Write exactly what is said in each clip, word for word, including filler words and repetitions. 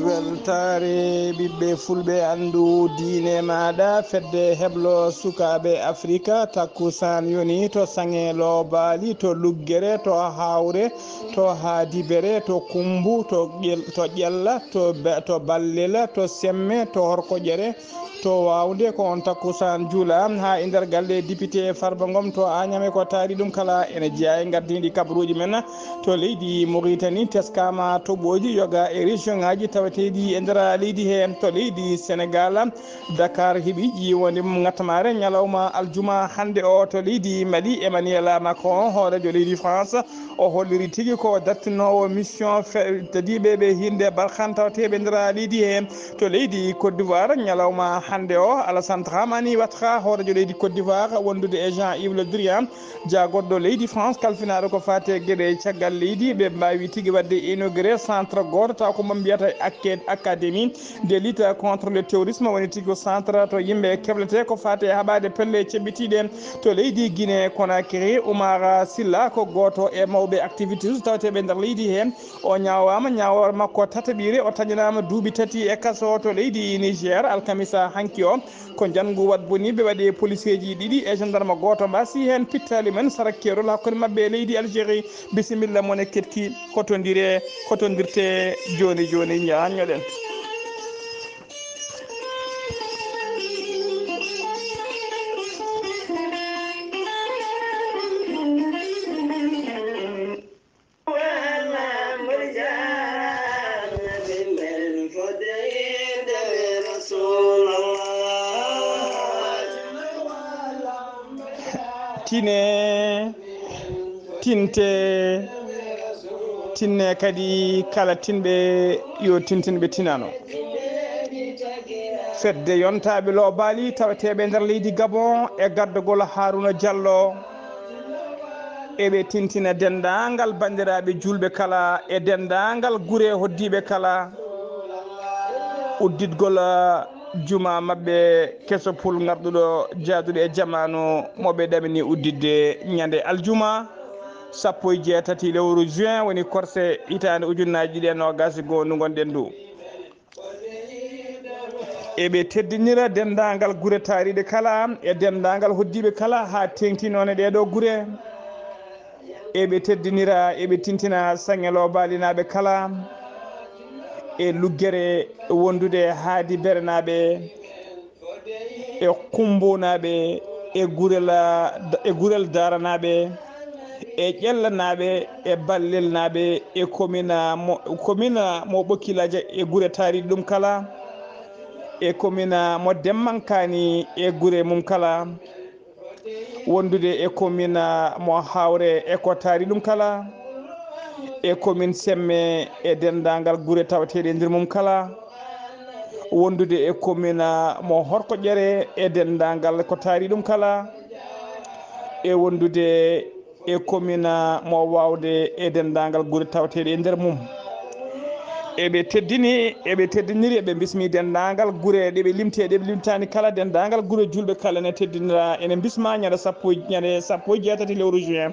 Weltaare ɓiɓɓe fulɓe, anndu diine maaɗa, fedde heblo sukaaɓe Afrika, takkusaan yoni to Saŋe Loobaali, to Luggere, to Hawre, to Haadibere, to Kummbu, to Ƴel-, to Ƴella, to Ba-, to Ballela, to Semme, to Horkoƴere, to Wawnde. Ko on takkusaan juula haa e nder galle député Farba Ngom to Agname. Ko taari ɗum kala ene jeyaa e ngardiiɗi kabaruuji men. To leydi Mauritanie, teskaama toɓooji yoga e région ŋaaji taweteeɗi e nder leydi he. To leydi Senegal, Dakar heɓi ƴiiwonde mum ŋattamaare ñalawma aljuma hannde o. To leydi Mali, Emmanuel Macron, hooreejo leydi France, o holliri tigi ko dartinoowo mission fe-, tediiɓe ɓe hinnde barkan tawateeɓe nder leydi he. To leydi Côte d'Ivoire, ñalawma hannde o, Alassane Dramane Ouattara, hooreejo leydi Côte d'Ivoire, wondude e Jean-Yves Le Drian, jaagorɗo leydi France, kalfinaaɗo ko faati e geɗe caggal leydi. Ɓe mbaawi tigi waɗde inauguré centre gooto taw ko mo mbiyata acad-, académie de lutte contre le terrorisme, woni tigi ko centre to yimɓe keblete ko faati e haɓaade pelle ceɓɓitiiɗe. To leydi Guinée Conakry, Oumar Silla ko gooto e mawɓe activités tawateeɓe nder leydi he. O ñaawaama ñaawoore makko tataɓiire, o taƴanaama duuɓi tati e kaso. To leydi Niger, alkamisa hanki o, ko njanngu waɗboniiɓe waɗi poliseeji ɗiɗi e gendarme gooto mbaasi heen pittaali men sara keerol hakkunde maɓɓe e leydi Algérie. Bisimilla mon e keɗki, kotondire, kotondirte jooni jooni, ñaanñoɗen. Tine, tinte, tinne kadi kala tinɓe yo tintin ɓe tinano. Fedde yontaaɓe loobaali taweteeɓe nder leydi Gabon e gardagol Haruna Diallo. Eɓe tintina denndaangal banndiraaɓe juulɓe kala e denndaangal gure hoddiiɓe kala udditgol juma maɓɓe keso pul ngarɗuɗo jaaduɗo e jamaanu mo ɓe ɗamini udditde ñande aljuma sappo e jeetati lewru juin, woni korse hitaande ujunnaaji ɗiɗi e noogaas e goo ndu ngonɗen ndu. Eɓe teddinira denndaangal gure taariiɗe kala e denndaangal hoddiiɓe kala haa teeŋti noone ɗee ɗoo gure. Eɓe teddinira, eɓe tintina Saŋe Loobaalinaaɓe kala e luggere wondude Haadi Berenaaɓe e Kumbunaaɓe, e gurel, e gurel Daaranaaɓe, e Ƴellanaaɓe, e Ballelnaaɓe, e komina mo, komina mo Ɓokilaja, e gure taariiɗe ɗum kala, e komina mo Demmankaani, e gure mum kala, wondude e komina mo Hawre, e ko taari ɗum kala, e komin Semme, e denndaangal gure tawateeɗe e nder mum kala, wondude e komina mo Horkoƴere e denndaangal ko taari ɗum kala, e wondude e komina mo Waawde e denndaangal gure tawateeɗe e nder mum. Eɓe teddini, eɓe teddiniri, eɓe bismi denndaangal gure ɗe ɓe limti e ɗe ɓe limtaani kala, denndaangal gure juulɓe kala ne teddinira. Ene bisma ñande sappo, ñande sappo e jeetati lewru juin,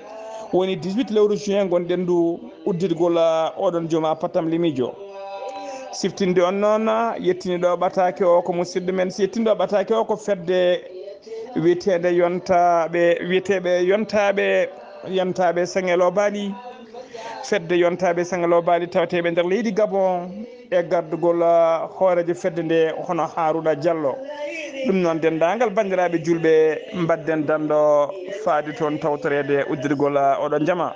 woni dix-huit lewru juin ngonɗen ndu, uddirgol, ah, oɗon juma pattam limijo. Siftinde on noon, yettiniɗo ɓataake o ko musidɗo men, si yettiniɗo ɓataake o ko fedde wiyeteende yontaaɓe, wiyeteeɓe yontaaɓe, yontaaɓe Saŋe Loobali, fedde yontaaɓe Saŋe Loobali tawateeɓe nder leydi Gabon e gardugol, ah, hooreejo fedde nde hono Haruna Diallo. Ɗum noon, denndaangal banndiraaɓe juulɓe, mbaɗden danndo faade toon tawtoreede uddirgol, ah, oɗon jama.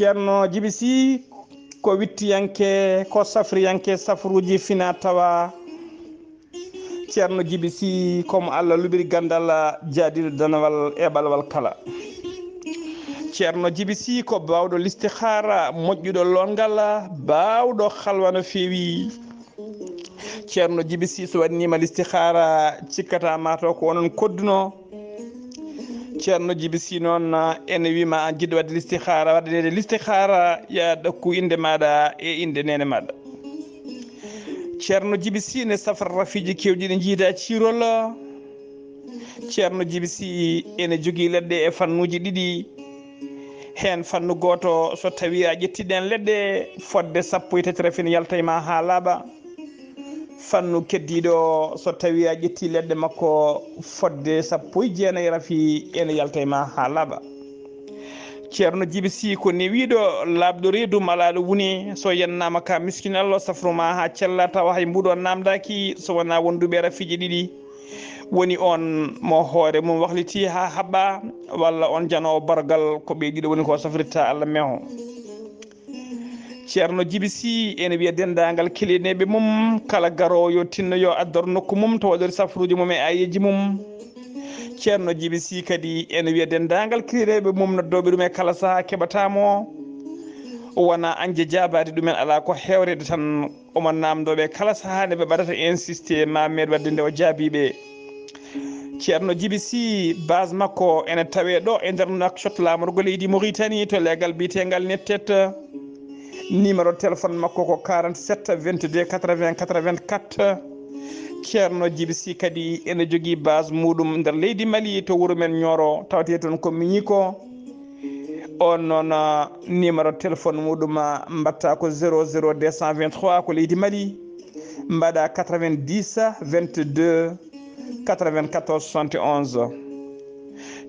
Ceerno Jibi Sy ko wittiyanke, ko safriyanke safruuji fina tawa. Ceerno Jibi Sii ko mo Allah luɓiri ganndal, jaadiiɗo danawal e ɓalwal kala. Ceerno Jibi Sii ko baawɗo listihaara, moƴƴuɗo loongal, baawɗo halwa no feewi. Ceerno Jibi Sii so waɗniima listihaara, cikkata ma taw ko onon kodduno. Ceerno Jibi Sii noon, ene wiima aan jiɗɗo waɗde listihaara, waɗaneede listihaara, ya ɗakku innde maaɗa e innde neene maaɗa. Ceerno Jibi Sii ne safra rafiiji keewɗi ɗi njiida ciirol. Ceerno Jibi Sii ene jogii leɗɗe e fannuuji ɗiɗi. Heen fannu gooto, so tawii a ƴettii ɗeen leɗɗe, fodde sappo e tati rafi ne yalta e ma haa laaɓa. Fannu keddiiɗo, so tawii a ƴettii leɗɗe makko, fodde sappo e jeenayi rafi ene yalta e ma haa laaɓa. Ceerno Jibi Sii ko newiiɗo, laaɓɗo reedu, malaaɗo wuni. So yennaama ka miskinal, o safru ma haa cella, tawa hay mbuuɗu on naamndaaki, so wonaa wonduɓe rafiiji ɗiɗi. Woni on mo hoore mum wahliti haa haɓɓa, walla on janoowo bargal, ko ɓe ɗiɗo woni ko safrirta Allah meho. Ceerno Jibi Sii ene wiya denndaangal kilineeɓe mum, kala garoowo yo tinno yo addor nokku mum to waɗori safruuji mum e aayeeji mum. Ceerno Jibi Sii kadi ene wiya denndaangal kilineeɓe mum, noddooɓe ɗum e kala sahaa keɓataa mo. Wona añde jaabaade ɗumen, alaa ko heewreede tan, omo naamndoo ɓe kala sahaa nde ɓe mbaɗata insisté ma meeɗ waɗde nde o jaabii ɓe. Ceerno Jibi Sii, base makko ene tawee ɗo e nder Nouakchott, laamorgo leydi Mauritanie, to leegal biyeteengal Nettet. Numéro téléphone makko ko quarante-sept vingt-deux quatre-vingts quatre-vingt-quatre. Ceerno Jibi Sii kadi ene jogii base muuɗum nder leydi Mali, to wuro men Nioro, tawetee toon ko Miñiko. On noon, ah, numéro téléphone muuɗum, ah, mbaɗta ko zéro zéro deux cent vingt-trois, ko leydi Mali. Mbaɗa quatre-vingt-dix vingt-deux quatre-vingt-quatorze soixante et onze.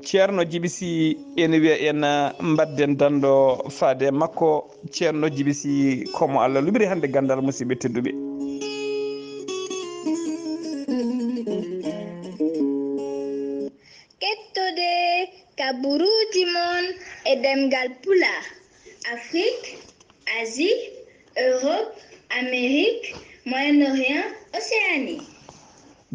Ceerno Jibi Sii ene wiya en, ah, mbaɗden danndo faade e makko. Ceerno Jibi Sii ko mo Allah luɓiri hannde ganndal, musidɓe tedduɓe. Kettode kaburuuji mon e ɗemngal Pulaar, Afrik, Asie, Europe, Amérique, Moyen-Orient, Océanie.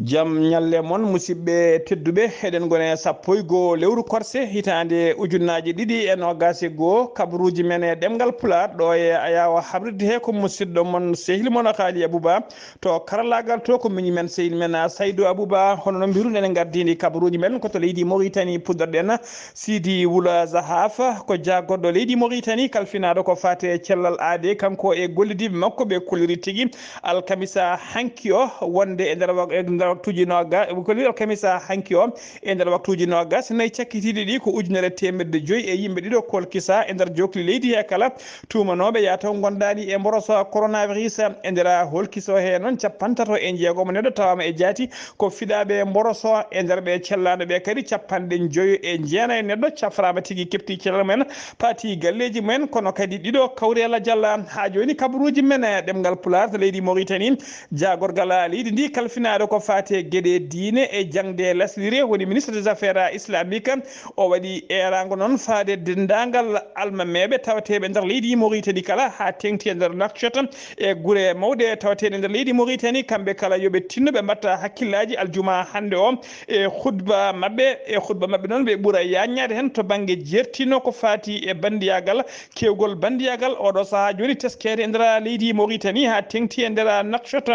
Jam ñalle mon, musidɓe tedduɓe. Eɗen ngoni e sappo e goo lewru korse, hitaande ujunnaaje ɗiɗi e noogaas e goo. Kabaruuji men e ɗemngal Pulaar, ɗo e Ayaawo habrirde he ko musidɗo mon, sehil mon Haali Abuba. To karallaagal to ko miñi men, sehil men, a, Saydu Abuba. Hono no mbiruɗen, en ngardiindi kabaruuji men ko to leydi Mauritanie puɗɗorɗen. Sidi Wula Zahaf ko jaagorɗo leydi Mauritanie, kalfinaaɗo ko faati e cellal aadee, kanko e gollidiiɓe makko ɓe kolliri tigi. Alkamisa hanki o, wonde e nder wak-, e nder waktuuji nooga-, ko leydi alkamisa hanki o, e nder waktuuji noogaas e nayi cakkitiiɗi ɗi, ko ujunere teemedde joyi e yimɓe ɗiɗo kolkisa e nder jookli leydi he kala. Tuumanooɓe yataw ngondaani e mboroso coronavirus. E nder holkiso he noon, capantato e jeegomo neɗɗo tawaama e jaati ko fiɗaaɓe mboroso. E nder ɓe cellaano ɓe kadi, capanɗe joyo e jeenayi neɗɗo cafraama tigi, kepti cellal mumen, paati galleeji mumen, kono kadi ɗiɗo kawri e lajal. Haa jooni kabaruuji men e ɗemngal Pulaar to leydi Mauritanie, jaagorgal leydi ndi kalfinaaɗo ko faati e geɗe diine e jaŋde laslire, woni ministre des affaires islamiques, o waɗi eeraango noon faade denndaangal almameeɓe tawateeɓe nder leydi Mauritanie kala, haa teeŋti e nder Nouakchott e gure mawɗe tawateeɗe nder leydi Mauritanie, kamɓe kala yo ɓe tinno ɓe mbaɗta hakkillaaji aljumaa hannde o e khutba maɓɓe. E khutba maɓɓe noon, ɓe ɓura yaaññaade heen to bannge jeertino ko faati e banndiyaagal, keewgol banndiyaagal. Oɗo sahaa jooni, teskeede e nder leydi Mauritanie haa teeŋti e nder Nouakchott.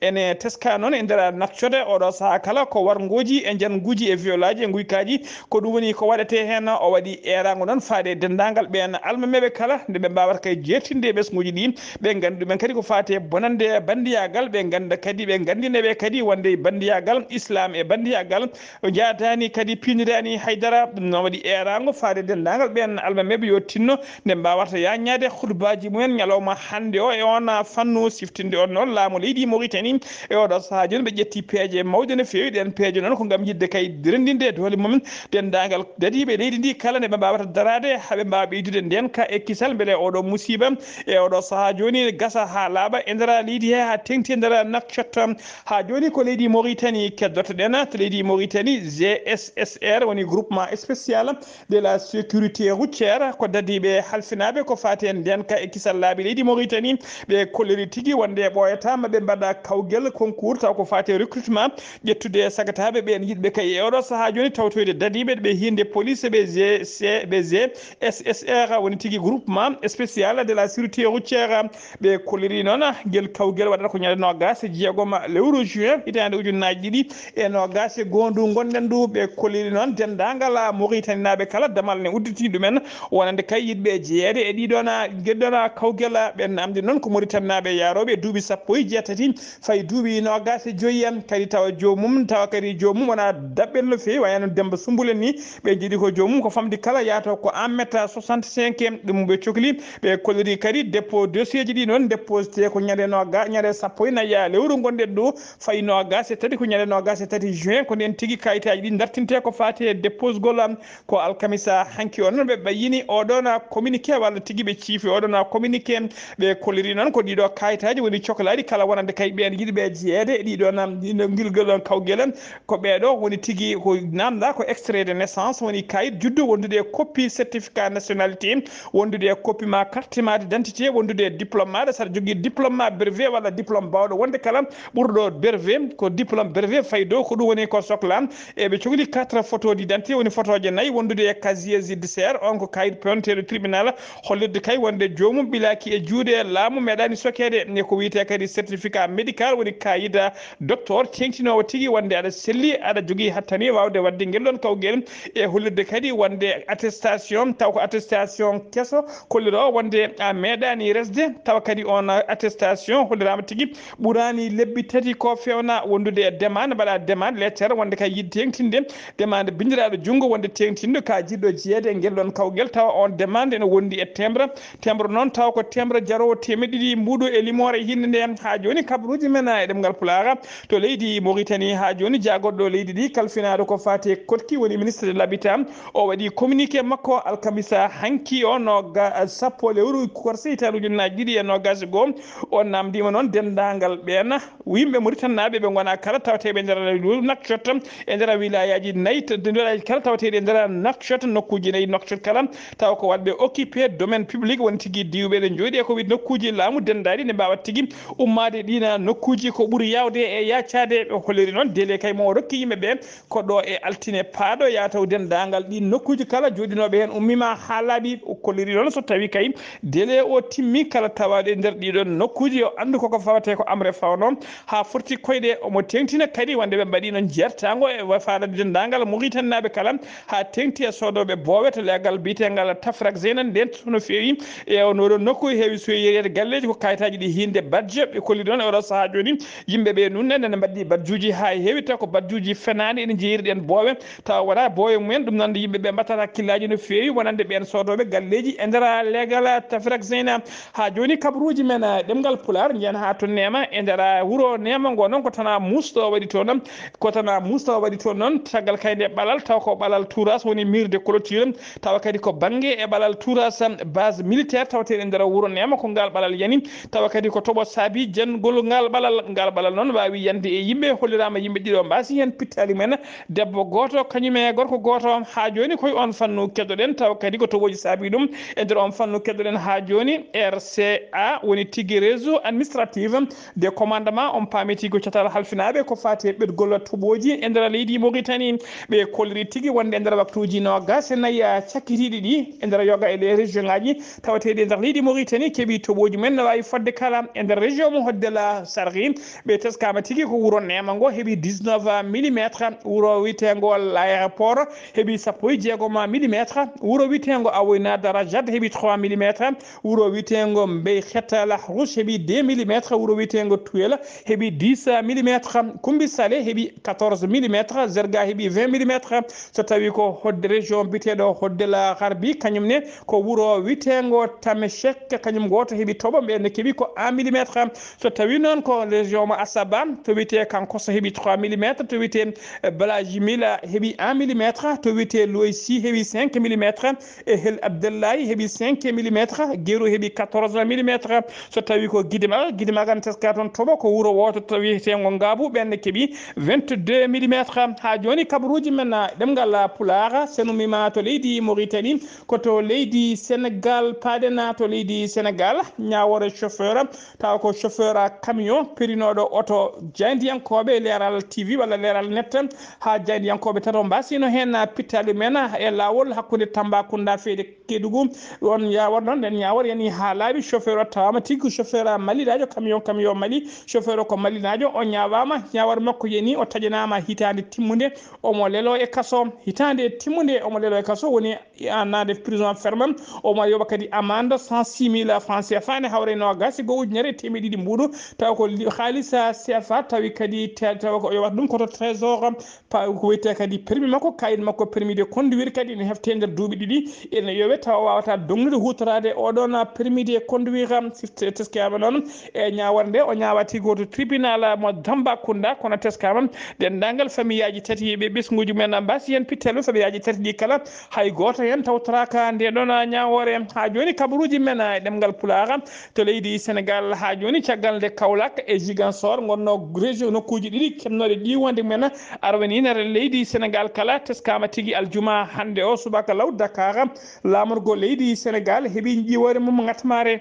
Ene teska noon e nder Nouakchott oɗo sahaa kala ko warngooji e njannguuji e violaaji e nguykaaji. Ko ɗum woni ko waɗetee heen. O waɗi eeraango noon faade e denndaangal ɓeen almameeɓe kala, nde ɓe mbaawata kay jeertinde e ɓesnguuji ɗi. Ɓe nganndi ɗumen kadi ko faati e bonannde banndiyaagal. Ɓe ngannda kadi, ɓe nganndina ɓe kadi wonde banndiyaagal Islaam e banndiyaagal o jaadaani kadi piiniraani haydara. Ɗum noon waɗi eeraango faade denndaangal ɓeen almameeɓe yo tinno nde mbaawata yaaññaade khutbaaji mumen ñalawma hannde o e oon fannu. Siftinde on noon, laamu leydi Mauritanie e oɗo sahaa jooni, ɓe ƴetti peeje mawɗe no feewi. Ɗeen peeje noon ko ngam yiɗde kay renndinde doole mumen denndaangal dadiiɓe leydi ndi kala nde ɓe mbaawata daraade haa ɓe mbaawa ɓeydude ndeenka e kisal, mbele oɗo musiiba e oɗo sahaa jooni gasa haa laaɓa e nder leydi he, haa teeŋti e nder Nouakchott. Haa jooni ko leydi Mauritanie keddoto-ɗen. To leydi Mauritanie, G S S R woni groupement spécial de la sécurité routière, ko dadiiɓe halfinaaɓe ko faati e ndeenka e kisal laabi leydi Mauritanie. Ɓe kolliri tigi wonde ɓooyata ma ɓe mbaɗa kawgel, concours, taw ko faati e recrutement ma ƴettude sagataaɓe ɓeen yiɗɓe kay e oɗo sahaa jooni tawtoyde dadiiɓe ɓe hiinde police ɓe G C, ɓe G S S R, woni tigi groupement spécial de la sûreté routière. Ɓe kolliri noon ngel kawgel waɗata ko ñande noogaas e jeegom lewru juin hitaande ujunnaaji ɗiɗi e noogaas e goondu ngonɗen ndu. Ɓe kolliri noon denndaangal Moritaninaaɓe kala damal ne udditi ɗumen wonande kay yiɗɓe jeyeede e ɗiɗon, ngel ɗon kawgel. Ɓen namdi noon ko Moritaninaaɓe yaarooɓe duuɓi sappo e jeetati fayi duuɓi noogaas e joyi en kadi tawa joomum, tawa kadi joomum wona daɓɓel no feewi, wayano Demba Sumbul en ni. Ɓe jiiɗi ko joomum ko famɗi kala yaato ko un mètre soixante-cinq. Ɗum ɓe cokli, ɓe kolliri kadi dépôt dossier ji ɗi noon déposé ko ñande nooga-, ñande sappo e nayi lewru ngonɗen ɗo, fayi noogaas e tati, ko ñande noogaas e tati juin, ko nden tigi kayitaaji ɗi dartinte ko faati e déposgol am. Ko alkamisa hanki o noon ɓe ɓayyini oɗon communiqué walla tigi ɓe ciifi oɗon communiqué. Ɓe kolliri noon ko ɗiɗo kayitaaji woni coklaaɗi kala wonande kay ɓeen yiɗɓe jeyeede e ɗiɗo nam, ɗiɗo ngilgel ɗon kawgel. Ko ɓeeɗo woni tigi ko namda ko extrait de naissance, woni kayit juddu wondude e copie certificat nationalité, wondude e copie ma carte ma d'identité, wondude e diplôme maɗa, saɗa jogii diplôme ma brevet walla diplôme bawɗo wonde kala ɓurɗo brevet, ko diplôme brevet fayi dow, ko ɗum woni ko sokla. E ɓe cokli quatre photo d'identité, woni photoje nayi wondude e casier judiciaire, on ko kayit pewnteeɗo tribunal, hollirde kay wonde joomum ɓilaaki e juuɗe laamu, meeɗaani sokeede. E ko wiyetee kadi certificat médical, woni kayit docteur teeŋtinoowo tigi wonde aɗa selli, aɗa jogii hattani waawde waɗde ngel ɗon kawgel. E hollirde kadi wonde attestation, taw ko attestation keso, kolliroowo wonde a meeɗaani resde, tawa kadi on attestation holliraama tigi ɓuraani lebbi tati ko fewna wondude e demande, mbaɗa demande lettere wonde kay yiɗi teeŋtinde demande bindiraaɗo junngo wonde teeŋtinɗo ka jiɗɗo jeyeede e ngel ɗon kawgel, tawa on demande ene wondi e timbre. Timbre noon tawa ko timbre jaroowo teemeɗɗe ɗiɗi mbuuɗu e limoore hinnde nde. Haa jooni kabaruuji men e ɗemngal Pulaar to leydi Mauritanie, haa jooni jaagorɗo leydi ndi kalfinaaɗo ko faati e koɗki woni ministre de l'habitat, o waɗi communiqué makko alkamisa hanki o no ga sappo lewru korse hitaande ujunnaaji ɗiɗi e noogaas e goo. O namdiima noon denndaangal ɓeen yimɓe Mauritanie naaɓe ɓe ngona kala tawateeɓe e nder Nouakchott, e nder wilayaaji nayi, to-, wilayaaji kala tawateeɗi e nder Nouakchott, nokkuuji nayi Nouakchott kala, tawa ko waɗɓe occupé domaine public, woni tigi diwɓe ɗe njooɗi e ko wiyde nokkuuji laamu denndaaɗi ne mbaawa tigi ummaade ɗiina nokkuuji ko ɓuri yaawde e yaacaade. Ɓe holliri noon délai kay mo o rokki yimɓe ɓe ko ɗo e altine paaɗo yataw denndaangal ɗiin nokkuuji kala jooɗinooɓe heen ummiima haa laaɓi. O kolliri noon so tawii kay délai o timmi kala tawaaɗo e nder ɗiɗon nokkuuji yo anndu koko fawetee ko amre fawnoo haa forti koyɗe. Omo teeŋtina kadi wonde ɓe mbaɗii noon jeertaango e wa-, faalade denndaangal Mauritanie naaɓe kala haa teeŋti e soodooɓe boowe to leegal biyeteengal Tafrak Zeynan nden no feewi e on oɗon nokku heewi soyeede galleeji ko kayitaaji ɗi hiinde badje. Ɓe kolliri noon e oɗo sahaa jooni yimɓe ɓe nunɗe nana mbaɗi badjuuji haa heewi taw ko badjuuji fenaande ene jeeyiri ɗeen boowe tawa wona boowe mumen. Ɗum noon yimɓe ɓe mbaɗata hakkillaaji no feewi wonande ɓeen soodooɓe galleeji e nder leegal Tafrak Zeyna. Haa jooni kabaruuji men e ɗemngal Pulaar njiyan haa to Neema e nder wuro Neema ngo noon ko tana muusɗo waɗi toon. Ko tana muusɗo waɗi toon noon caggal kay nde ɓalal taw ko ɓalal turas woni mur de clôture. Tawa kadi ko bannge e ɓalal turas base militaire tawateeɗo e nder wuro Neema ko ngal ɓalal yani. Tawa kadi ko toɓo saabi jangol ngal ɓalal. Ngal ɓalal noon waawi yande e yimɓe, holliraama yimɓe ɗiɗo mbaasi heen pittaali mumen, debbo gooto kañum e gorko gooto. Haa jooni koye on fannu keddoɗen, tawa kadi ko toɓooji saabi ɗum. E nder on fannu keddoɗen haa jooni R C A woni tigi réseau administratif de commandement, on paami tigi ko catal halfinaaɓe ko faati e ɓetgol toɓooji e nder leydi Mauritanie. Ɓe kolliri tigi wonde e nder waktuuji noogas e nayi cakkitiiɗi ɗi e nder yoga e les région ngaji tawateeɗi e nder leydi Mauritanie keɓi toɓooji mumen no waawi fodde kala. E nder région mo Hoddela Sarki, ɓe teskaama tigi ko wuro Neema ngo heɓi dix-neuf millimétre, wuro wiyeteengo l'aéroport heɓi sappo e jeegom millimétre, wuro wiyeteengo Awoyna Darajat heɓi trois millimétre, wuro wiyeteengo Mbey Xetta Lahrus heɓi deux millimétre, wuro wiyeteengo Tuwel heɓi dix millimétre, Kumbi Sale heɓi quatorze millimétre, Zerga heɓi vingt millimétre. So tawi ko hodde région biteɗo Hoddela Garbi, kañum ne ko wuro witego Tameshek, kañum goto heɓi toɓo, ɓe ne keɓi ko un millimétre. So tawi noon ko région mo Asaba, to wite Kankoso heɓi trois millimétre, to wite, eh, Balaji Mila heɓi un millimétre, to wite Loisi heɓi cinq millimétre, e Hel Abdallahi heɓi cinq millimétre, Gero heɓi quatorze millimétre. So tawi ko Gidima, Gidima kan teska toon toɓo ko wuro woto to wiyetego Ngabu, ɓen ne keɓi vingt-deux millimétre. Ha joni kabaruji men, ah, ɗemgal Pulaar, senumima to leydi Mauritanie, ko to leydi Sénégal, paɗen to leydi Sénégal, ñawore chauffeur, tawa ko chauffeur camion, perinoɗo oto jandi. Yankooɓe Leeral T V walla Leeral Net, haa jaayndiyankooɓe tato mbaasino heen pittaali men e laawol hakkunde Tambacounda feyde Kedougou. Ɗoon ñaawar noon, nden ñaawar yani haa laaɓi. Chauffeur o tawaama tigi ko chauffeur malinaajo, camion, camion Mali. Chauffeur o ko malinaajo, o ñaawaama. Ñaawar makko yani, o taƴanaama hitaande timmunde, omo leloo e kaso. Hitaande timmunde, omo leloo e kaso, woni annade prison ferme. Omo yoɓa kadi amande cent six mille francs C F A, ne hawra e noogaas e go'o ujunere e teemeɗɗe ɗiɗi mbuuɗu, tawa ko li-, haalis C F A, tawi kadi te-, tawa ko yoɓata ɗum ko to trésor, pa-, ko wiyetee kadi permis makko, kayit makko permis de conduire kadi ene hefte nder duuɓi ɗiɗi, ene yowe tawa o wawata dognude huutoraade oɗon permis de conduire. Sifte-, teskama noon e ñaawar nde o ñaawati ko to tribunal mo Tambacounda, kono teskama denndaangal famiyaaji tati ɓe ɓesnguuji men mbaasi heen pittelu, famiyaaji tati ɗi kala hay gooto heen tawtoraaka nde ɗon ñaawoore. Haa jooni kabaruuji men e ɗemngal Pulaar to leydi Senegal, haa jooni caggal nde Kaolack e Ziguinchor ngonno région, nokkuuji ɗiɗi keɓnooɗe ƴiiwande men arwaniinere leydi Senegal kala, teskama tigi aljuma hannde o subaka law Dakar, laamorgo leydi Senegal heɓi ƴiiwoore mum ngatmaare.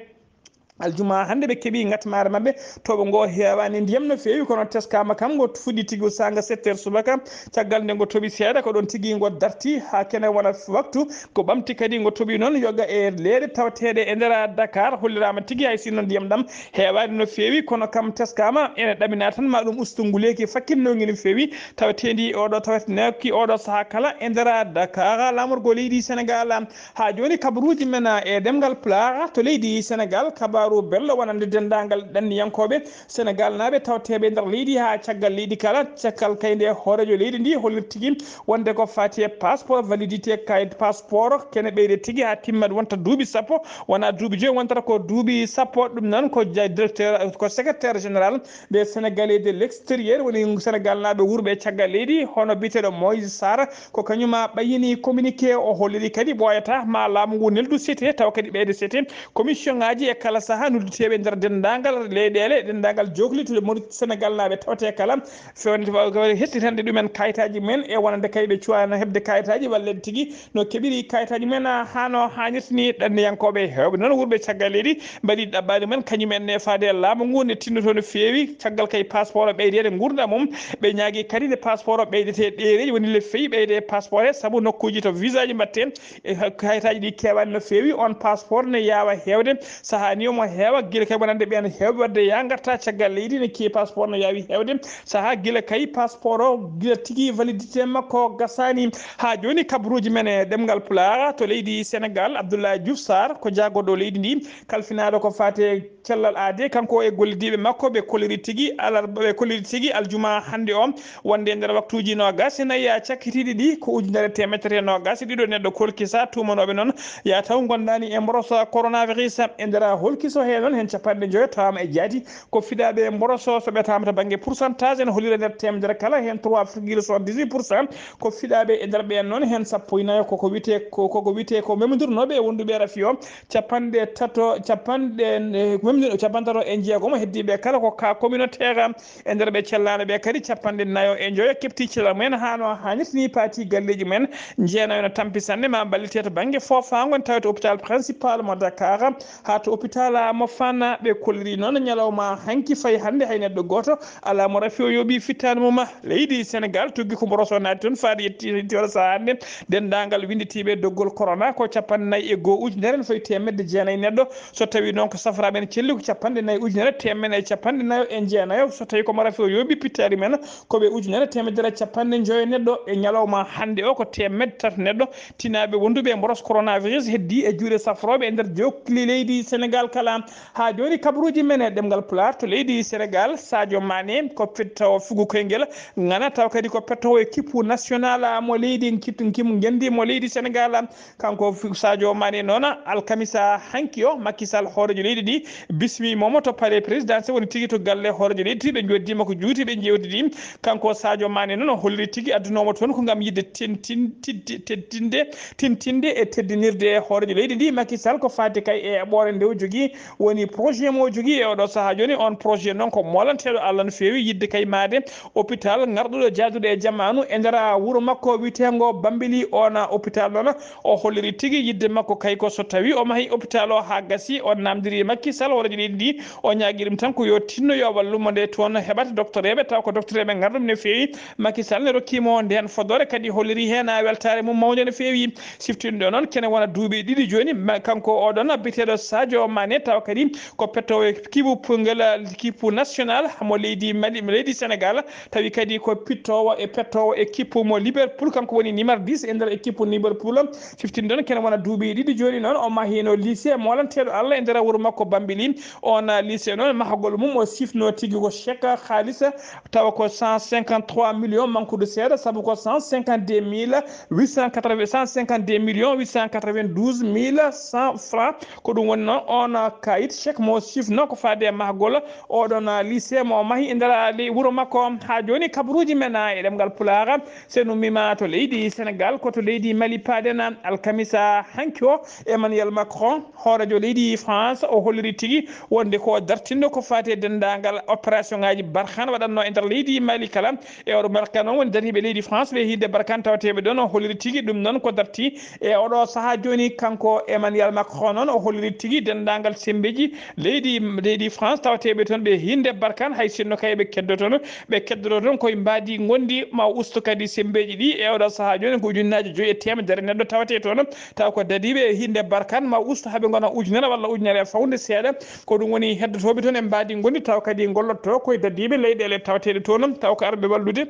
Aljuma hannde ɓe keɓi ngatmaare maɓɓe, toɓo ngo heewaani ndiyam no feewi, kono teskama kam ngo fuɗɗi tigi saanga sept heures subaka. Caggal nde ngo toɓi seeɗa, ko ɗon tigi ngo darti haa kene wona waktu. Ko ɓamti kadi ngo toɓi noon yoga e leeɗe tawateeɗe e nder Dakar, holliraama tigi hay sinno ndiyam ɗam heewaani no feewi, kono kam teskama ene ɗamina tan ma ɗum ustu nguleeki fakkinnoogi no feewi, tawateendi oɗo, tawatnooki oɗo sahaa kala e nder Dakar. Laamorgo leydi Senegal, haa jooni kabaruuji men e ɗemngal Pulaar to leydi Senegal, kabaaru belɗo wonande denndaangal ɗanniyankooɓe Senegal naaɓe tawteeɓe nder leydi haa caggal leydi kala, caggal kay nde hooreejo leydi ndi hollirta tigi wonde ko faati e passeport, validité kayit passeport kene ɓeyde tigi haa timmat wonta duuɓi sappo, wona duuɓi joyi, wontata ko duuɓi sappo. Ɗum noon ko ja-, directeur, ko secrétaire général des Sénégalais de l'extérieur, woni Senegal naaɓe wuurɓe caggal leydi, hono biyeteeɗo Moïse Sarr, ko kañum ɓayyini communiqué o, holliri kadi ɓooyata ma laamu ngu neldu sete, tawa kadi ɓeyde sete commission ngaji e kala saha nodduteeɓe nder denndaangal leyɗeele, denndaangal jokli to Maurit-, Senegal naaɓe tawte kala, fewde hettinande ɗumen kayitaaji men e wonande kay ɓe cuwaano heɓde kayitaaji walla tigi no keɓiri kayitaaji men, ah, haa no haanirta ni. Ɗanniyankooɓe heewɓe noon wuurɓe caggal leydi mbaɗi ɗaɓɓaade men kañum en ne faade e laamu ngu ne tinnoto no feewi, caggal kay passeport o ɓeydeede nguurndam mum. Ɓe ñaagi kadi nde passeport o ɓeydete ɗeereeji, woni le fey ɓeyde e passeport he, sabu nokkuuji to visa ji mbaɗte e ha-, kayitaaji ɗi keewaani no feewi. On passeport ne yaawa heewde, sahaa ni omo heewa, gila kay wonande ɓeen heewɓe waɗde yaa ngarta caggal leydi ne keewi, passeport no yaawi heewde, sahaa gila kay passeport o gila tigi validité makko gasaani. Haa jooni kabaruuji men e ɗemngal Pulaar to leydi Senegal, Abdoulaye Diouf Sarr ko jaagorɗo leydi ndi, kalfinaaɗo ko faati e cellal aade, kanko e gollidiiɓe makko, ɓe kolliri tigi alarba, ɓe kolliri tigi aljuma hannde o, wonde e nder waktuuji noogaas e nayi cakkitiiɗi ɗi, ko ujunere teemedere noogaas e ɗiɗo neɗɗo kolkisa, tuumanooɓe noon yaa taw ngondaani e mboros coronavirus. E nder holkiso hee noon, heen capanɗe njoyo tawaama e jaati ko fiɗaaɓe e mboros o, so ɓe tawaama to bannge pourcentage, ene hollira nder teemedere kala, heen trois virgule soixante-dix-huit pour cent ko fiɗaaɓe. E nder ɓeen noon, heen sappo e nayo koko wiyetee, ko, koko wiyetee ko memodurnooɓe e wonduɓe rafi o, capanɗe tato, capanɗe, eh, memni-, capanɗe tato e jeegom heddiiɓe kala ko cas communautaire. E nder ɓe cellaaɓe ɓe kadi, capanɗe nayo e njoyo keɓti cellal mumen haa no haanirta ni, paati galleeji mumen. Jeenayo no tampi sanne, ma mballite to bannge foofaango, en tawi to hôpital principal mo Dakar, haa to hôpital mo Fann. Ɓe kolliri noon ñalawma hanki fayi hannde, hay neɗɗo gooto alaa mo rafi o yooɓi fittaandu mum. Leydi Senegal tuggi ko mboros o naati toon, faade yetti, yetti oɗo sahaa hannde. Denndaangal winnditiiɓe doggol corona ko capanɗe nayi e goo ujunere ene fawi teemedde jeenayi neɗɗo. So tawii noon ko safraaɓe ene celli ko capanɗe nayi ujunere teemedde e capanɗe nayo e jeenayo. So tawii ko mo rafi o yooɓi pittaali men, ko ɓe ujunere teemedere capanɗe njoyo neɗɗo. E ñalawma hannde o ko teemedde tato neɗɗo tinaaɓe wonduɓe e mboros coronavirus heddii e juuɗe safrooɓe e nder jokli leydi Senegal kala. Haa jooni kabaruuji men e ɗemngal Pulaar to leydi Senegal, Sadio Mané ko pettoowo fugo koyngel ŋana, tawa kadi ko pettoowo e kippu national mo leydi, kippu, kippu ngenndi mo leydi Senegal. Kanko fu-, Sadio Mané noon, alkamisa hanki o, Macky Sall, hooreejo leydi ndi, bismii mo to palais présidentiel, woni tigi to galle hooreejo leydi, ɓe njoddiima ko juuti, ɓe njeewtidi. Kanko Sadio Mané noon, o holliri tigi addunoomo toon ko ngam yiɗde tin-, tin-, tiddi-, teddinde, tintinde e teddinirde hooreejo leydi ndi, Macky Sall, ko faati kay e eɓɓoore nde o jogii, woni projet mo o jogii e oɗo sahaa jooni. On projet noon ko moolanteeɗo Allah no feewi, yiɗde kay maayde hôpital ŋarɗuɗo jaaduɗo e jamaanu e nder wuro makko wiyeteengo Bambili. On hôpital noon, o holliri tigi yiɗde makko kay ko so tawii o mahi hôpital o haa gasi, o naamndiri Macky Sall, ɗiɗi ɗi, o ñaagi ɗum tan ko yo tinno yo wallu mo nde toon heɓata doctoreeɓe, taw ko doctoreeɓe ngarɗum no feewi. Macky Sall ne rokki mo ndeen fodoore, kadi holliri heen weltaare mum mawnde no feewi. Siftinɗo noon kene wona duuɓi ɗiɗi jooni, ma-, kanko oɗon biyeteeɗo Sadio Mané, taw kadi ko pettoowo kibu pungel, kibu national mo leydi Mali, mo leydi Sénégal, tawi kadi ko pittoowo e pettoowo équipe mo Liverpool, kanko woni numéro dix e nder équipe Liverpool. Siftinɗon kene wona duuɓi ɗiɗi jooni noon, o mahino lycée molanteeɗo Allah e nder wuro makko Bambili. On, ah, lycée noon, mahagol mum o sifno tigi ko chèque haalis, tawa ko cent cinquante-trois millions mankude seeɗa, sabu ko cent cinquante-deux mille huit cent quatre-vingts, cent cinquante-deux millions huit cent quatre-vingt-douze mille cent francs. Ko ɗum woni noon on, ah, kayit chèque mo sifno ko faade e mahagol oɗon, ah, lycée mo mahi e nder, ah, le-, wuro makko. Haa jooni kabaruuji men, ah, e ɗemngal Pulaar, so en ummiima to leydi Sénégal, ko to leydi Mali paaɗen. Alkamisa hanki o, Emmanuel Macron, hooreejo leydi France, o holliri tigi wonde ko dartinɗo ko faati e denndaangal opération ŋaaji Barkhane waɗatnoo e nder leydi Mali kala. E oɗo Barkhane noon woni dariiɓe leydi France ɓe hinde Barkhane tawateeɓe ɗoon, o holliri tigi ɗum noon ko darti. E oɗo sahaa jooni, kanko Emmanuel Macron noon, o holliri tigi denndaangal semmbeeji leydi, leydi France tawateeɓe toon ɓe hinde Barkhane, hay sinno kay ɓe keddo toon, ɓe keddoto toon koye mbaadi ngonndi, ma usto kadi semmbeeji ɗi. E oɗo sahaa jooni ko ujunnaaji joyi e teemedere neɗɗo tawate toon, taw ko dadiiɓe e hinde Barkhane, ma usto haa ɓe ngona ujunere walla ujunere e fawde seeɗa. Ko ɗum woni heddotooɓe toon e mbaadi ngonndi, taw kadi ngollotto koye dadiiɓe leyɗeele tawateeɗe toon, taw ko arɓe wallude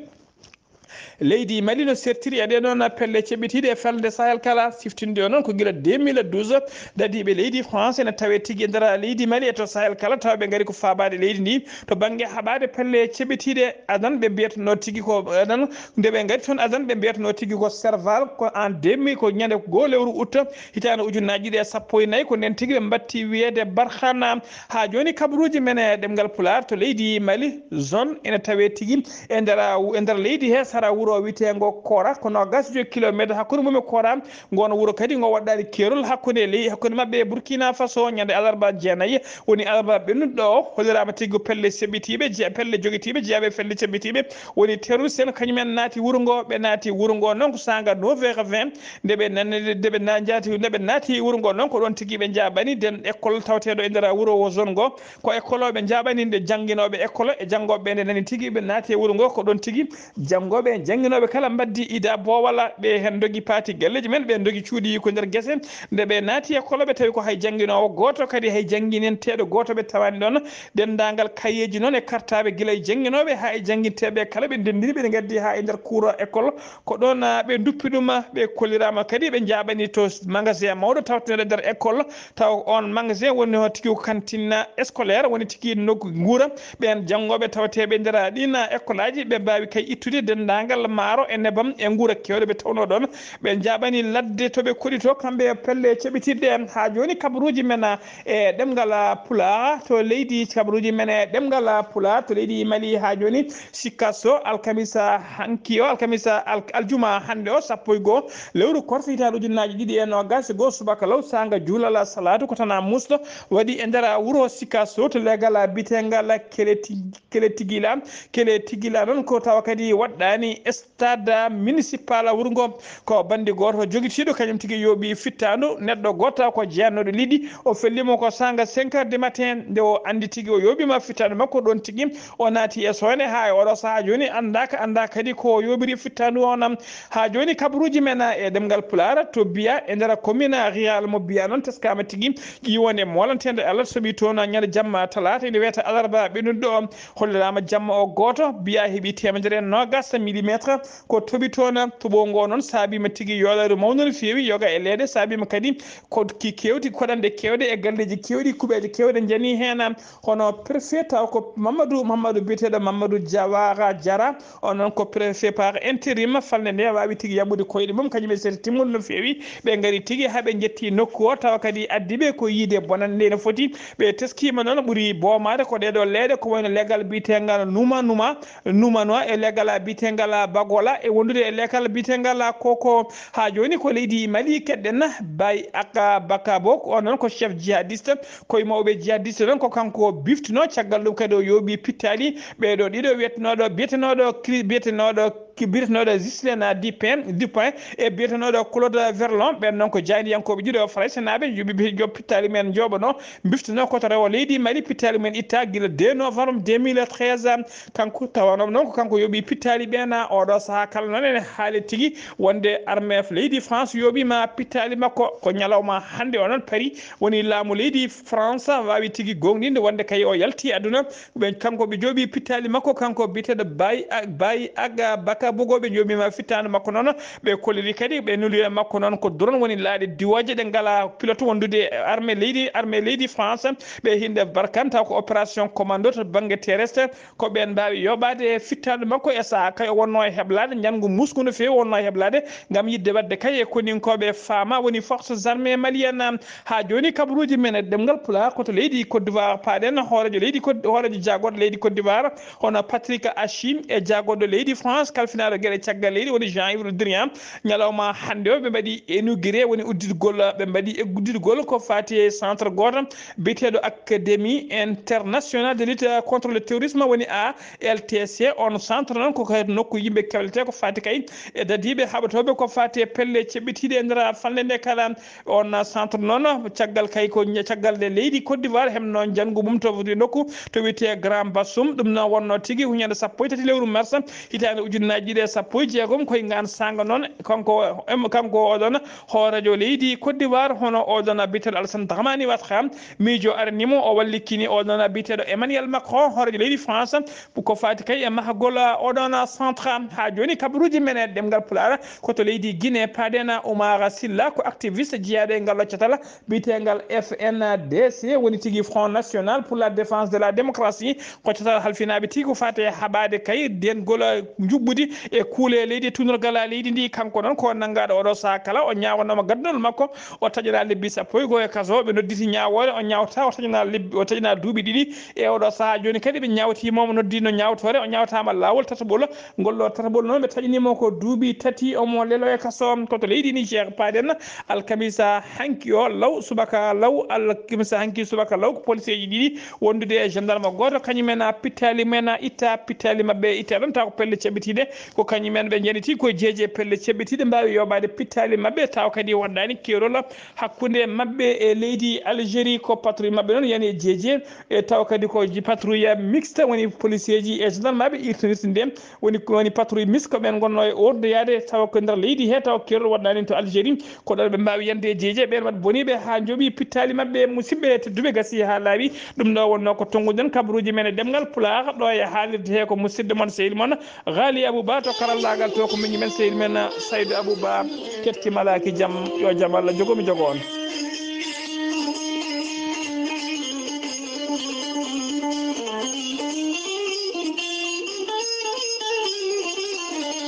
leydi Mali no sertiri e ɗee ɗoon pelle ceɓɓitiiɗe e falnde Sahel kala. Siftinde o noon ko gila deux mille douze, dadiiɓe leydi France ene tawee tigi e nder leydi Mali e to Sahel kala, tawa ɓe ngari ko faabaade leydi ndi to bannge haɓaade pelle ceɓɓitiiɗe. Adan ɓe mbiyatnoo tigi ko, adan nde ɓe ngari toon, adan ɓe mbiyatnoo tigi ko Serval, ko en deux mille, ko ñande goo lewru août hitaande ujunnaaji ɗiɗi e sappo e nayi, ko ndeen tigi ɓe mbatti wiyeede Barkhane. Haa jooni kabaruuji men e ɗemngal Pulaar to leydi Mali, zone ene tawee tigi e nder, e nder leydi he sara wuro wiyeteengo Kora, ko noogaas e joy kilomeeter hakkunde mum e Kora. Ngoon wuro kadi ngo waɗɗaani keerol hakkunde ley-, hakkunde maɓɓe e Burkina Faso ñande alarba jeenayi, woni alarba ɓennuɗo o, holliraama tigi ko pelle seɓɓitiiɓe, je-, pelle jogitiiɓe, jeyaaɓe e pelle seɓɓitiiɓe, woni terroriste en, kañum en naati wuro ngo, ɓe naati wuro ngo noon ko saanga neuf heures vingt, nde ɓe nan-, nde ɓe na-, njaati, nde ɓe naati wuro ngo noon ko ɗoon tigi ɓe njaabani den école tawateeɗo e nder wuro o zone ngo, ko école o ɓe njaabani nde jannginooɓe école e janngooɓe ɓe nde nani tigi ɓe naati e wuro ngo ko ɗoon tigi Janngooɓe e jannginooɓe kala mbaɗdi ida boowal, ɓe heen ndogi paati galleeji men, ɓe ndogi cuuɗi ko nder gese. Nde ɓe naati école, ɓe tawi ko hay jannginoowo gooto, kadi hay jannginanteeɗo gooto ɓe tawaani ɗoon. Denndaangal kayeeji noon e kartaaɓe gila e jannginooɓe haa e jannginteeɓe kala, ɓe ndenndini, ɓe ngaddi haa e nder cour école. Ko ɗoon, ah, ɓe nduppi ɗum, ah, ɓe kolliraama kadi, ɓe njaaɓani to magasin mawɗo tawteeɗo e nder école. Taw oon magasin woni o tigi ko cantine scolaire, woni tigi nokku nguura. Ɓeen janngooɓe tawateeɓe e nder ɗiin école aji, ɓe mbaawi kay ittude denndaangal maaro e nebam e nguura keewɗe ɓe tawnoo ɗoon. Ɓe njaaɓani ladde to ɓe koɗi to, kamɓe e pelle ceɓitiiɗe. Haa jooni kabaruuji men e ɗemngal Pulaar to leydi, kabaruuji men e ɗemngal Pulaar to leydi Mali haa jooni. Sikaso, alkamisa hanki o, alkamisa, al-, aljuma hannde o, sappo e goo lewru korse hitaande ujunnaaji ɗiɗi e noogaas e goo, subaka law, saanga juulal salaatu ko tana musto waɗi e nder wuro Sikaso to leegal bitengal Keleti-, Keletigila. Keletigila noon ko tawa kadi waɗɗaani stade municipal wuro ngo. Ko banndi gooto jogitiiɗo, kañum tigi yooɓi fittaandu neɗɗo gooto ko jeyannoɗo liɗɗi. O fellimo ko saanga cinq heures du matin, nde o anndi tigi o yooɓima fittaandu makko ɗoon tigi. O naati e soone, haa e oɗo sahaa jooni anndaaka, anndaa kadi ko yooɓiri fittaandu o nam. Haa jooni kabaruuji men e ɗemngal Pulaar to Biya e nder commune rurale mo Biya noon teskaama tigi ƴiwonde molanteende Allah soɓi toon ñande jamma talaata ene wiyata alarba ɓennuɗo o. Holliraama jamma o gooto, Biya heɓi teemedere e noogaas millimetre ko toɓi toon. Toɓo ngo noon saabiima tigi yoolaaru mawndu no feewi, yoga e leeɗe saabiima kadi ko ki keewti, koɗanɗe keewɗe e galleeji keewɗi, kuɓeeje keewɗe njani heen. Hono préfet taw ko Mamadou, Mamadou biyeteeɗo Mamadou Diawara Diarra, on noon ko préfet par intérim, falnde nde waawi tigi yaɓɓude koyɗe mum, kañum e sete timmude no feewi. Ɓe ngari tigi haa ɓe njetti nokku o, tawa kadi addi ɓe ko yiide bonannde no foti. Ɓe teskiima noon ɓuri boomaade ko ɗeeɗo leeɗe, ko wayno leegal biyeteengal Numa Numa, Numa Numa e leegal biyeteengal Bagola e wondude e leegal biyeteengal Koko. Haa jooni ko leydi Mali keɗɗen, Bay Aka Bakabo, on noon ko chef jihadiste. Koye mawɓe jihadiste noon ko kanko biftinoo, caggal ɗum kadi o yooɓi pittaali ɓeeɗo ɗiɗo, wiyetenooɗo, biyetenooɗo Kri-, biyetenooɗo ki biyetenooɗo Ghislain Dupin, Dupin e biyetenooɗo Claude Verlon. Ɓen noon ko jaayndiyankooɓe ɗiɗo Faraysenaaɓe, yo ɓe, yo pittaali men njooɓano, mbiftanoo koto rewo leydi Mali, pittaali men itta gila deux novembre deux mille treize. Kanko tawanoo noon ko kanko yooɓi pittaali ɓeen. Oɗo sahaa kala noon ene haali tigi wonde armée leydi France yooɓiima pittaali makko. Ko ñalawma hannde o noon Paris woni laamu leydi France waawi tigi goongɗinde wonde kay o yalti aduna. Ɓe, kanko ɓe jooɓi pittaali makko, kanko biyeteeɗo Baye, Baye Aga Baka Bogo, ɓe jooɓiima fittaandu makko noon. Ɓe kolliri kadi ɓe nuli e makko noon ko drone woni laaɗe diwooje ɗe ngalaa pilote wondude e armée leydi, armée leydi France. Ɓe hinde barkan taw ko opération commando to bannge terrestre, ko ɓeen mbaawi yooɓaade e fittaandu makko e sahaa kay o wonnoo e heblaade, njanngu musku no feewi o wonnoo e heblaade ngam yiɗde waɗde kay e koninkooɓe faama woni forces armées maliennes. Haa jooni kabaruuji men e ɗemngal Pulaar ko to leydi Côte d'Ivoire paaɗen. Hooreejo leydi Côte, hooreejo jaagorɗo leydi Côte d'Ivoire hono Patrick Achim e jaagorɗo leydi France kalfinaaɗo geɗe caggal leydi woni Jean-Yves Le Drian. Ñalawma hannde o ɓe mbaɗi inauguré woni udditgol, ɓe mbaɗi e udditgol ko faati e centre gooto biyeteeɗo Académie Internationale de Lutte contre le Terrorisme woni A L T C. On centre noon ko kay nokku yimɓe kewletee ko faati kay e dadiiɓe haɓotooɓe ko faati e pelle ceɓɓitiiɗe e nder falnde nde kala. On centre noon caggal kay ko ña-, caggal nde leydi Côte d'Ivoire hemno njanngu mum to nokku to wiyetee Grand Bassum. Ɗum noon wonnoo tigi huñande sappo e tati lewru mars hitaande ujunnaaji ɗiɗi e sappo e jeegom. Koye ngaan saanga noon kanko, em, kanko oɗon hooreejo leydi Côte d'Ivoire hono oɗon biyeteeɗo Alassane Dramane Ouattara, miijo aranimo o wallikini oɗon biyeteeɗo Emmanuel Macron hooreejo leydi France. Ko faati kay e mahgol oɗon centre. Haa jooni kabaruuji men e ɗemngal Pulaar ko to leydi Guinée paaɗen. Oumar Silla ko activiste jeyaaɗo e ngal ɗo catal biyeteengal F N D C woni tigi Front National pour la Défense de la Démocratie. Ko catal halfinaaɓe tigi ko faati e haɓaade kay dengol njuɓɓudi e kuule leydi tuunorgal leydi ndi. Kanko noon ko nanngaaɗo oɗo sahaa kala o ñaawanooma gaddunol makko o taƴanaa lebbi sappo e go'o e kaso. Ɓe nodditi ñaawoore o ñaawta o taƴanaa lebbi, o taƴanaa duuɓi ɗiɗi e oɗo sahaa. Jooni kadi ɓe ñaawtiima mo noddiino ñaawtoore o ñaawtaama laawol tataɓol. Ngol ɗo tataɓol noon ɓe taƴaniimo ko duuɓi tati omo leloo e kaso. Ko to leydi Niger paaɗen. Alkamisa hanki o law subaka law, alkamisa hanki subaka law ko poliseeji ɗiɗi wondude e gendarme gooto kañumen a pittaali men a itta pittaali maɓɓe itta ɗon taw ko pelle ceɓɓitiiɗe ko kañumen ɓe njaniti ko jeeje pelle ceɓɓitiiɗe mbaawi yooɓaade pittaali maɓɓe taw kadi waɗɗaani keerol hakkunde maɓɓe e leydi Algérie. Ko patrouille maɓɓe noon yani e jeeje e taw kadi ko ji-, patrouille mixte woni poliseeji e gendarmeɓe irtinirti nde woni, woni patrouille mixte ko ɓen ngonno e ordoyaade taw ko nder leydi he taw keerol waɗɗaani to Algérie. Ko ɗon ɓe mbaawi yande e jeeje ɓen waɗ boniiɓe haa njoɓi pittaali maɓɓe. Musidɓe tedduɓe gasi haa laaɓi. Ɗum ɗo wonno ko tonnguɗen kabaruuji men e ɗemngal Pulaar ɗo e haalirde he ko musidɗo mon sehil mon Ghali Abouba to karallaagal to ko miñi men sehil men Saydou Abouba. Kettimalaaki jam, yo jam Allah jogo mi jogo on.